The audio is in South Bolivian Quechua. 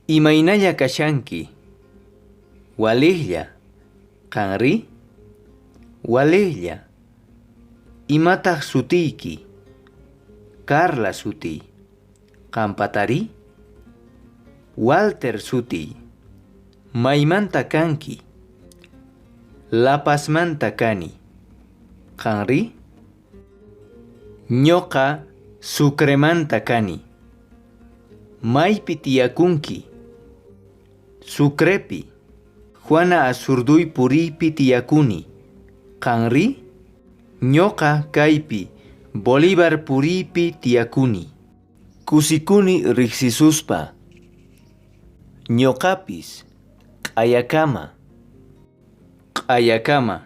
Imaynalla kashanki? Walejlla. Qanrí? Walejlla. Imataj sutiyki? Carla sutiy. Qanpatarí? Walter sutiy. Maymanta kanki? La Pazmanta kani. Qanrí? Ñoqa Sucremanta kani. Maypi tiyakunki? Sucrepi. Juana Azurduy puriypi tiyakuni. Qanrí? Ñoqa kaypi Bolívar puriypi tiyakuni. Kusikuni rejsisuspa. Ñoqapis q'ayakama. Q'ayakama.